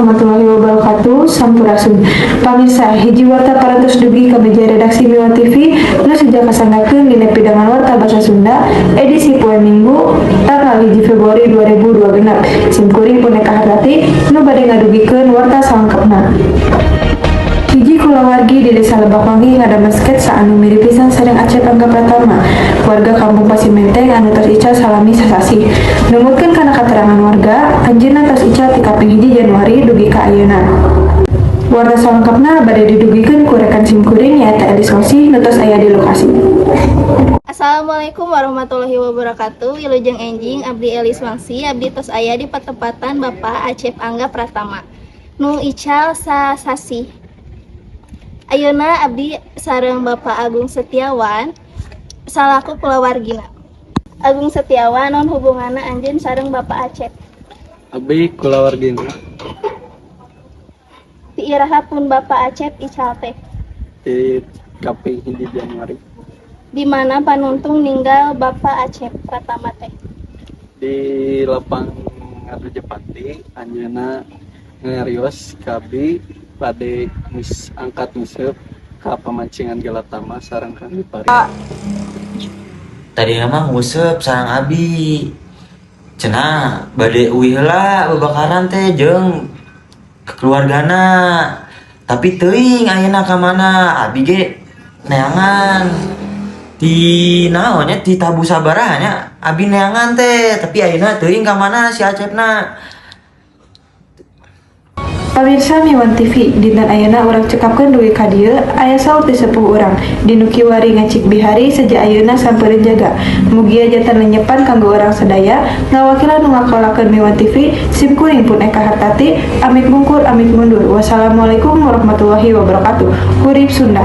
Warahmatullahi wabarakatuh. Sampurasun. Pamirsa, hiji warta parantos dugi ka meja redaksi Miwa TV nu seja kasanggakeun dina pidangan warta basa Sunda edisi poe Minggu tanggal 1 Februari 2026. Sim kuring Pun Eka Hartati nu bade ngadugikeun warta salengkapna. Hiji kulawargi di Desa Lebakwangi ngadamel sketsa anu mirip pisan sareng Acep Angga Pratama, warga Kampung Pasimenteng anu tos ical salami sasasih. Numutkeun kana katerangan warga, anjeunna tos ical ti kaping 1 Januari dugi ka ayeuna. Warta salengkapna bade didugikeun ku rekan sim kuring, nyaeta Elis Wangsi, nu tos aya di lokasi. Assalamualaikum warahmatullahi wabarakatuh. Wilujeng enjing, abdi Elis Wangsi, abdi tos aya di patepatan Bapak Acep Angga Pratama nu ical sasasih. Ayeuna abdi sareng Bapak Agung Setiawan salaku kulawargina. Agung Setiawan, naon hubunganna anjeun sareng Bapak Acep? Abi kulawargina. Ti iraha pun Bapak Acep ical teh? Di kaping 1 Januari. Di mana panuntung ninggal Bapak Acep Pratama teh? Di lapang Ngarjepati anjeunna ngarios ka abi bade angkat nguseup ka pamancingan Galatama sareng Kang Gipari. Tadi mah nguseup sareng abi, cenah bade uih heula babakaran teh jeung keluargana, tapi teuing ayeuna ka mana. Abi ge neangan di naon nya, di tabu sabaraha nya abi neangan teh, tapi ayeuna teuing ka mana si Acepna. Pamirsa Miwan TV, dinten ayeuna urang cekapkeun dugi ka dieu. Aya saur ti sepuh urang dinu kiwari ngacik bihari seja ayeuna sampereun jaga. Mugia janten lenyepan kanggo urang sadaya. Ngawakilan nu ngakolakeun Miwan TV, sim kuring Pun Eka Hartati, amit mungkur, amit mundur. Wassalamualaikum warahmatullahi wabarakatuh. Hurip Sunda.